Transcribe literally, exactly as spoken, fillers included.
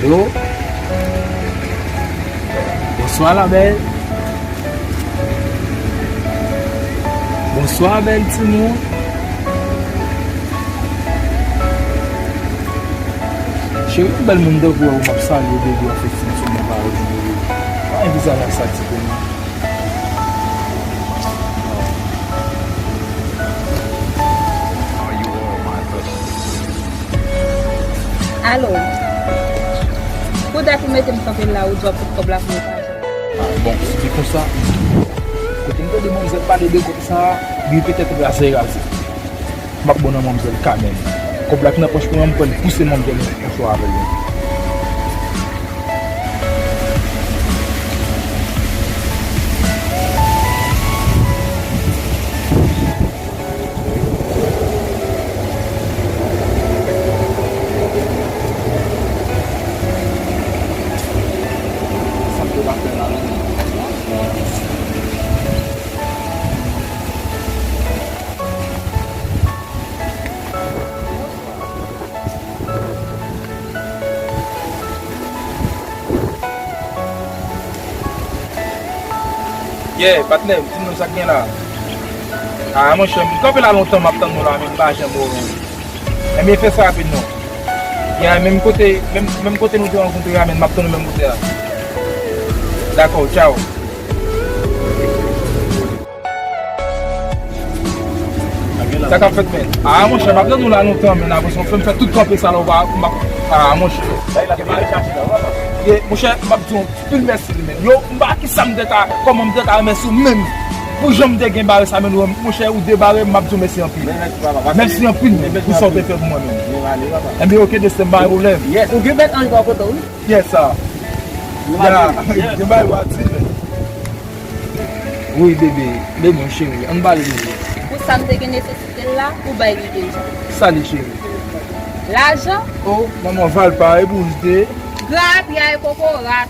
Alo? Bonswa, la bèl. Bonswa, bèl timoun. Cheri, yon bèl moun tankou w, m ap salye w, bebe, w ap fè ti sou mwen, pa reponn mwen. Pa gen vizaj ak sa ti pou mwen. Alo. Pou dat ou mete m kanpe la, ou di w ap pot kòb la pou mwen pa jwenn. Ah, bon, se konsa. Kote m tande manmzèl pale de kòb sa a, li petèt raze raze. M ap bon nan manmzèl kanmenm. Kòb la ki nan pòch mwen an, m pral pouse manmzèl yon swa avè l. Yeah, patnè, di m non sa k gen la. Ah, monchè, m kanpe la lontan, m ap tann nou la, men m pa janm wè w menm. Ebyen, fè sa rapid non. Yeah, menm kote, menm, menm kote nou te rankontre a, men m ap tann ou menm kote a. Dakò, tchaw. Sa k ap fèt, men? Ah, monchè, m ap tann ou la lontan, men avanse, w fè m fè tout kanpe sa la, ou pa, m ap, ah, monchè. Ye, monchè, m ap di w anpil mèsi, men. Yo, m pa ki sa m te ka, kòman m te ka remèsye w menm. Pou jan m te gen bare sa, men, monchè, ou debare m, m ap di w mèsi anpil. Mèsi anpil, men, pou sa w te fè pou mwen, men. Enben, oke, desten, pa gen pwoblèm. Ou gen bèl anj bò kote w, wi. Yes, sir. Ya, gen bagay w ap di, men. Wi, bebe, bebe, cheri, ann pale, bebe. Pou sa m te gen nesesite l la, ou bay li deja. Sa li, cheri? Lajan. Oh, manman, Valpa, e pou w jete. Grapyay kokorat.